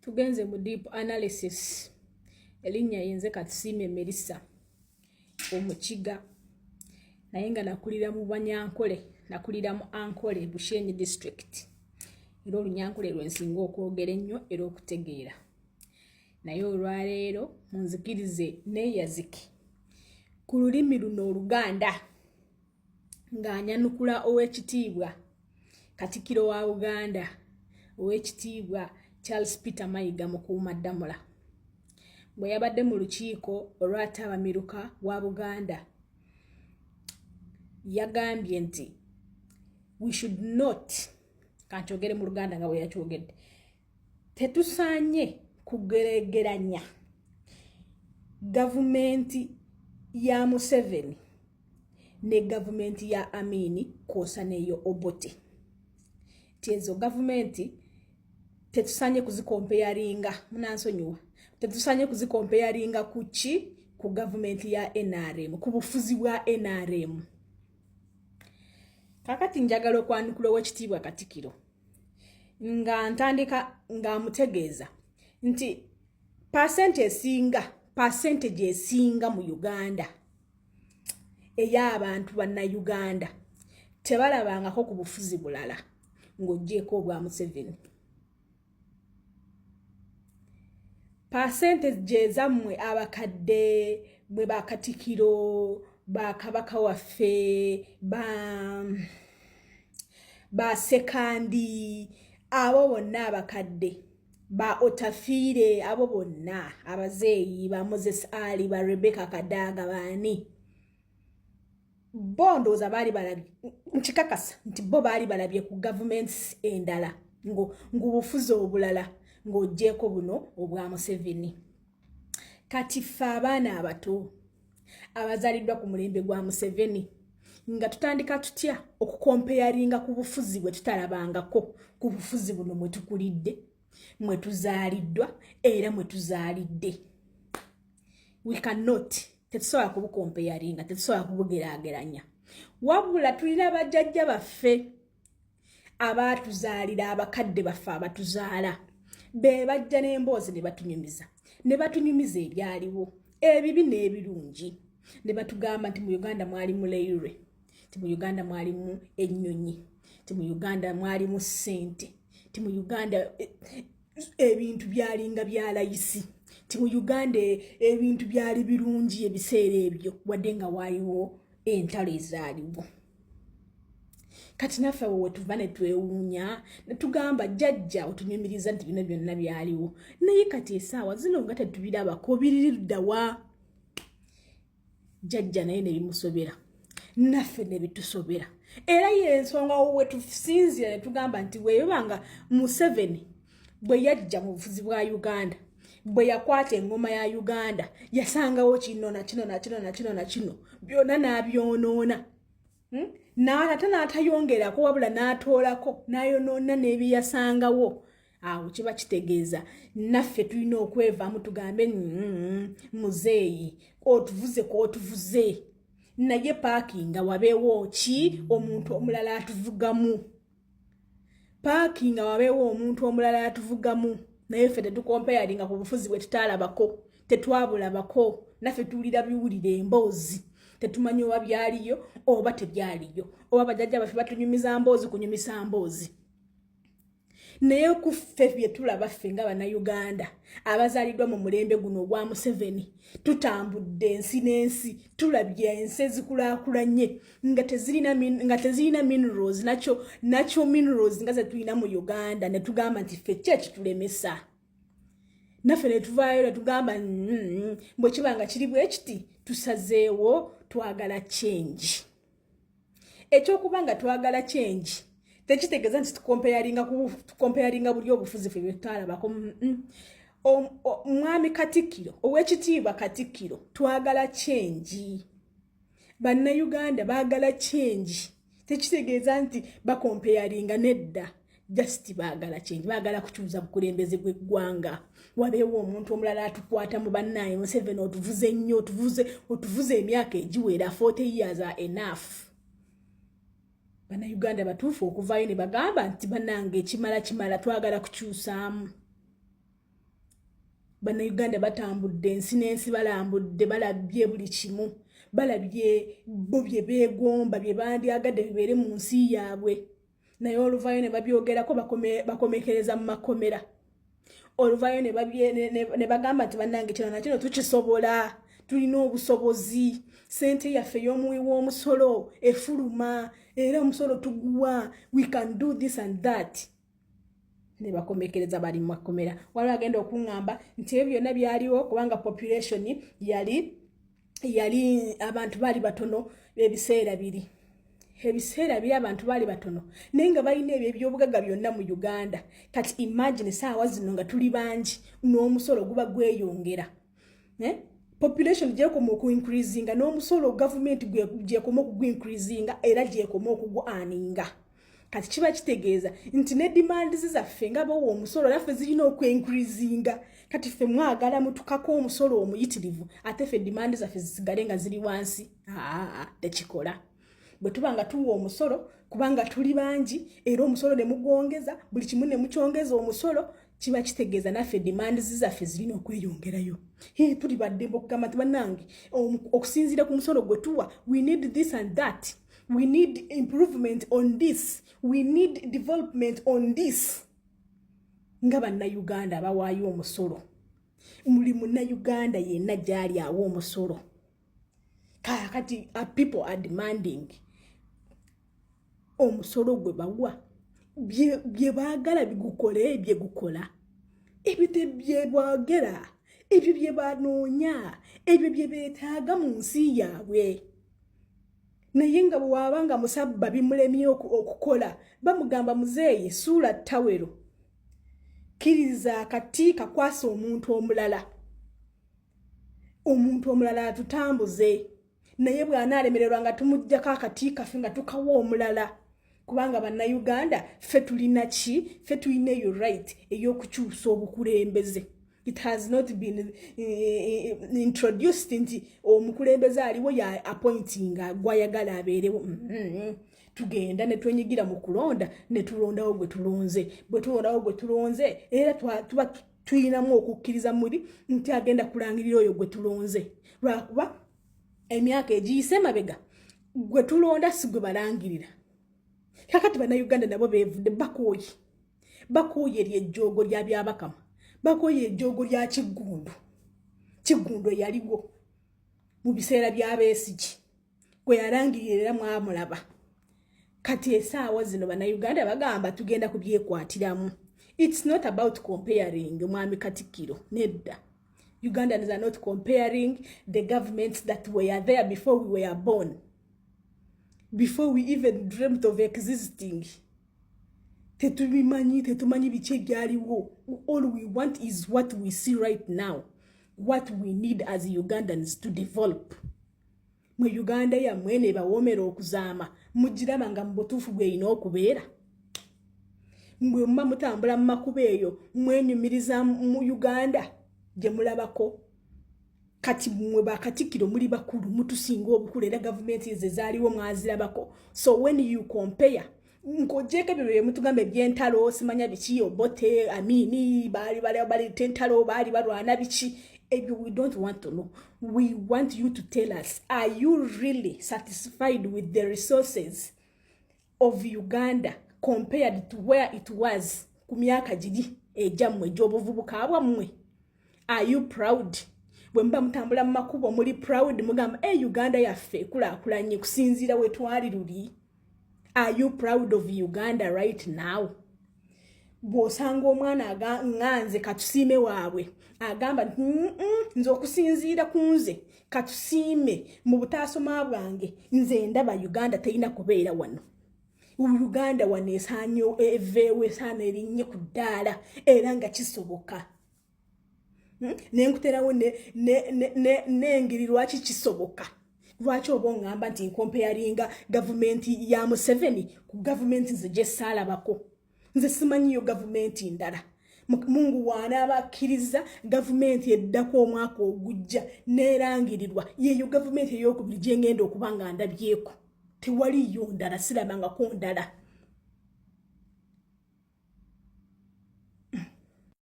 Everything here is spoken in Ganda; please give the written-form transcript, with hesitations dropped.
Tugenze mu deep analysis. Erinnya yenze Katusiime Melissa Omukiga, naye nga nakulira mu Banyankole, nakulira mu Ankole, Bushenyi district, era Olunyankole lwensinga okwogera ennyo era okutegeera. Naye olwaleero munzikirize neeyazike ku lulimi luno Oluganda ng'anyanukula Owekitiibwa Katikiro wa Buganda, Owekitiibwa Charles Peter Mayiga Mukuumaddamula, bwe yabadde mu lukiiko olwa ttabamiruka wa Buganda. Yagambye nti we should not, kankyogere mu Luganda nga bwe yakyogedde, tetusaanye kugeregeranya gavumenti ya Museveni ne gavumenti ya Amini kwosa neyo Obote, ti ezo gavumenti tetusaanye kuzikompeyaringa, munansonyiwa, tetusaanye kuzikompeyaringa ku ki? Ku gavumenti ya NRM, ku bufuzi bwa NRM. Kakati njagala okwanukula Owekitiibwa Katikiro nga ntandika ng'amutegeeza nti pasenti esinga, percentage esinga mu Uganda ey'abantu Bannayuganda tebalabangako ku bufuzi bulala ng'oggyeeko obwa Museveni. Percentage ezammwe abakadde, mwe bakatikiro bakabaka waffe, ba basekandi, abo bonna abakadde, ba Otafiire, abo bonna abazeeyi, ba Moses Ali, ba Rebecca Kadaga, baani, bo ndowooza baali balabye, nkikakasa nti bo baali balabye ku gavumenti endala, ngubufuzi obulala ng'oggyeeko buno obwa Museveni. Kati ffe abaana abato abazaaliddwa ku mulembe gwa Museveni, nga tutandika tutya okukompeyaringa ku bufuzi bwe tutalabangako, ku bufuzi buno mwe tukulidde, mwe tuzaaliddwa era mwe tuzaalidde? We cannot, tetusobola kubukompeyaringa, tetusobola kubugeraageranya. Wabula tulina bajjajja baffe abaatuzaalira, abakadde baffe abatuzaala, be bajja n'emboozi ne batunyumiza, ne batunyumiza ebyaliwo, ebibi n'ebirungi, ne batugamba nti mu Uganda mwalimu railway, nti mu Uganda mwalimu ennyonyi, nti mu Uganda mwalimu ssente, nti mu Uganda ebintu byalinga bya layisi, nti mu Uganda ebintu byali birungi ebiseera ebyo, wadde nga waaliwo entalo ezaaliwo. Kati naffe awo wetuva ne twewuunya ne tugamba, jjajja otunyumiriza nti bino byonna byaliwo, naye kati esaawa zino nga tetubirabako, biririddawa? Jjajja naye ne bimusobera, naffe ne bitusobera. Era yensonga we tusinzira ne tugamba nti bweba nga Museveni bwe yajja mu bufuzi bwa Uganda, bwe yakwata engoma ya Uganda, yasangawo kino na kino na kino na kino na kino, byonna n'abyonoona, N'ate n'atayongerako, wabula n'atoolako, n'ayonoona n'ebiyasangawo. Awo kiba kitegeeza naffe tulina okwevaamu tugambe, muzeeyi otuvuze kootuvuze, naye paakinga wabeewo ki omuntu omulala atuvugamu, paakinga wabeewo omuntu omulala atuvugamu. Naye ffe tetukompeyaringa ku bufuzi bwe tutaalabako, tetwabulabako. Naffe tuwulira biwulira emboozi, tetumanyi oba byaliyo oba tebyaliyo, oba bajjajja baffe batunyumiza mboozi kunyumisa mboozi. Naye ku ffe bye tulaba, ffe nga Bannayuganda abazaaliddwa mu mulembe guno ogwa Museveni, tutambudde ensi n'ensi, tulabye ensi ezikulaakulanye nga tezirina minerals, nakyo minerals nga zetulina mu Uganda, ne tugamba nti ffe ki ekitulemesa? Naffe ne tuvaayo ne tugamba, bwe kiba nga kiri bwe kiti, tusazeewo twagala change. Ekyokuba nga twagala change tekitegeeza nti tukompeyaringa buli obufuzi ffe bye tutalabako. Mwami Katikkiro, Owekitiibwa Katikkiro, twagala change, Bannayuganda baagala change. Tekitegeeza nti bakompeyaringa, nedda, just baagala change, baagala kukyusa bukulembeze bw'eggwanga, wabeewo omuntu omulala atukwata mu. Bannaye, Museveni otuvuze nnyo, otuvuze, otuvuze emyaka egiwera 40 years are enough. Bannayuganda batuufu okuvaayo ne bagamba nti bannange, ekimala kimala, twagala kukyusaamu. Bannayuganda batambudde ensi n'ensi, balambudde, balabye buli kimu, balabye bo bye beegomba, bye bandyagadde bibeere mu nsi yaabwe. Naye oluvayo ne babyogerako, bakomekereza mu makomera. Oluvayo ne bagamba nti, "Bannange, kino nakino tukisobola, tulina obusobozi, sente yaffe ey'omuwi w'omusolo efuluma, era omusolo tuguwa, we can do this and that." Ne bakomekereza bali mu makomera. Waliwo agenda okuŋŋamba nti ebyo byonna byaliwo kubanga population yali abantu baali batono ebiseera biri. Ebiseera biri abantu baali batono, naye nga balina ebyo ebyobugagga byonna mu Uganda. Kati imagine saawa zino nga tuli bangi, n'omusolo guba gweyongera, eh? Population gyekoma okuincreasinga, n'omusolo gavumenti gyekoma okuguincreasinga, era gyekoma okugu-earninga. Kati kiba kitegeeza nti ne demands zaffe nga bawa omusolo naffe zirina okwencreasinga. Kati ffe mwagala mutukako omusolo omuyitirivu, ate ffe demand zaffe zisigale nga ziri wansi? Aa, tekikola. Bwe tuba nga tuwa omusolo kubanga tuli bangi, era omusolo ne mugwongeza, buli kimu ne mukyongeza omusolo, kiba kitegeeza naffe demands zaffe zirina okweyongerayo. Tuli baddembe okugamba nti, "Bannange, okusinziira ku musolo gwe tuwa, we need this and that, we need improvement on this, we need development on this." Nga Bannayuganda abawaayo omusolo, muli Munnayuganda yenna gyali awa omusolo. Kakati people are demanding omusolo gwe bawa bye baagala bigukole, bye gukola. Ebyo tebyebwagera, ebyo bye banoonya, ebyo bye beetaaga mu nsi yaabwe. Naye nga bwe waaba nga musabba bimulemye okukola, bamugamba, "Muzeeyi, suula ttawero, kkiriza akati kakwasa omuntu omulala, omuntu omulala atutambuze." Naye bw'anaalemererwa, nga tumuggyako akati kaffe nga tukawa omulala, kubanga Bannayuganda ffe tulina ki? Ffe tulina eyo right ey'okukyusa obukulembeze. It has not been introduced nti omukulembeze aliwo ya appointinga gwayagala abeerewo. Tugenda ne twenyigira mu kulonda ne tulondawo gwe tulonze. Bwe tulondawo gwe tulonze, era tuba tuyinamu okukkiriza muli nti agenda kulangirira oyo gwe tulonze, lwakuba emyaka egiyise emabega gwe tulonda si gwe balangirira. Kakati Bannayuganda nabo beevudde, bakooye, bakooye eryo ejjoogo lya Byabakama, bakooye ejjoogo lya Kiggundu. Kiggundu eyaliwo mu biseera by'Abeesigi gwe yalangirira, era mwamulaba. Kati esaawa zino Bannayuganda bagamba tugenda kubyekwatiramu. It's not about comparing, Mwami Katikkiro, nedda. Ugandans are not comparing the governments that were there before we were born, before we even dreamt of existing. Tetubimanyi, tetumanyi biki ebyaliwo. All we want is what we see right now, what we need as Ugandans to develop. Mwe Uganda yammwe nebawoomera okuzaama, mugiraba nga mu butuufu bweyina okubeera? Mbwe muba mutambula mu makubo eyo, mwenyumiriza mu Uganda gye mulabako? Kati mmwe Bakatikkiro muli bakulu, mutusinga obukulu, era gavumenti ze zaaliwo mwazirabako. So when you compare, ng'ogyeko ebyo bye mutugamba ebyentalo, simanya biki, Obote, Amini baali baleeta entalo, baali balwana biki, ebyo we don't want to know. We want you to tell us, are you really satisfied with the resources of Uganda compared to where it was ku myaka giri egyammwe egy'obuvubuka bwammwe? Are you proud? Bwe muba mutambula mu makubo, muli proud? Mugamba e Uganda yaffe ekulaakulanye kusinziira we twali luli? Are you proud of Uganda right now? Bw'osanga omwana ŋŋanze Katusiime waabwe agamba nti, "Nze okusinziira ku nze Katusiime, mu butaasoma bwange, nze ndaba Uganda terina kubeera wano. Uganda wano esaanye eveewo, esaana erinnye ku ddaala, era nga kisoboka." Nenkuterawo n'engeri lwaki kisoboka. Lwaki oba oŋŋamba nti ncomparinga gavumenti ya Museveni ku gavumenti nze gye saalabako? Nze simanyiyo gavumenti ndala. Mungu waanaaba akkiriza, gavumenti eddako omwaka ogujja neerangirirwa, yeeyo gavumenti eyokubiri gyengenda okuba nga ndabyeko. Tewaliyo ndala, sirabangako ndala.